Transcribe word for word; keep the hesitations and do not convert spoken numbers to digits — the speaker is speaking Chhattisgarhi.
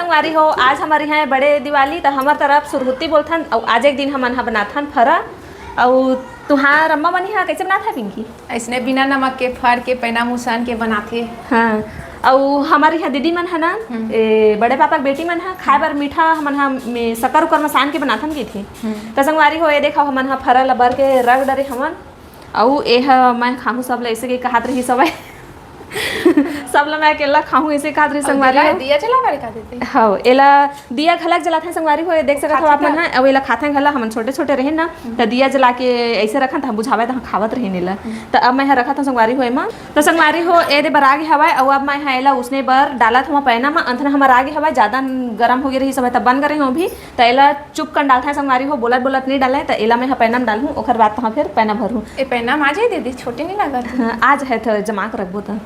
संगवारी हो, आज हमर इहाँ बड़े दिवाली, त हमर तरफ सुरहुत्ती बोलथन, अउ आज एक दिन हमन ह बनाथन फरा। अउ तुहार अम्मा मन इहाँ कइसे बनात हे, पिंकी? अइसने बिना नमक के फर के पैना मुसान के बनाथे। हाँ, अउ हमर इहाँ दीदी मन ह ना, हम्म। ए, बड़े पापा के बेटी मन ह खाए बर मीठा हमन ह में शक्कर उक्कर म सान के बनाथन कहिथे। हम्म। त संगवारी हो, ये देखव, हमन ह फरा ल बर के रख डरे हवन। अउ ए ह मैं खाहूँ सब ल, अइसे के कहत रही सबै। सब ल मैं अकेला खाहूँ, अइसे कहत रही अउ संगवारी दिया, हो। दिया जला बर का देते? हव, एला दिया घलक जलाथे संगवारी हो, ये देख सकत हव खाथे आप मन का? ह। अउ एला खाथे घला, हमन छोटे-छोटे रहेन ना, हम्म। त दिया जला के अइसे रखन, त हम बुझावय, त हम खावत रहेन एला। हम्म। त अब मैं ह रखत हव संगवारी हो एमा। त संगवारी हो, ए दे बर आगे हवय, अउ अब मैं ह एला उसने बर डालत हव पैना म। अंथना हमर आगे हवय, जादा गरम हो गे रही सबै, त बन गे रही हव अभी। त एला चुप कन डालथन संगवारी हो, बोलत-बोलत नइ डालय, त एला मैं ह पैना म डालहूँ, ओखर बाद तहाँ फेर पैना भरहूँ। ए पैना म आ जाही दीदी, छोटे नइ लागत? हाँ, आ जाही, त जमा के रखबो त।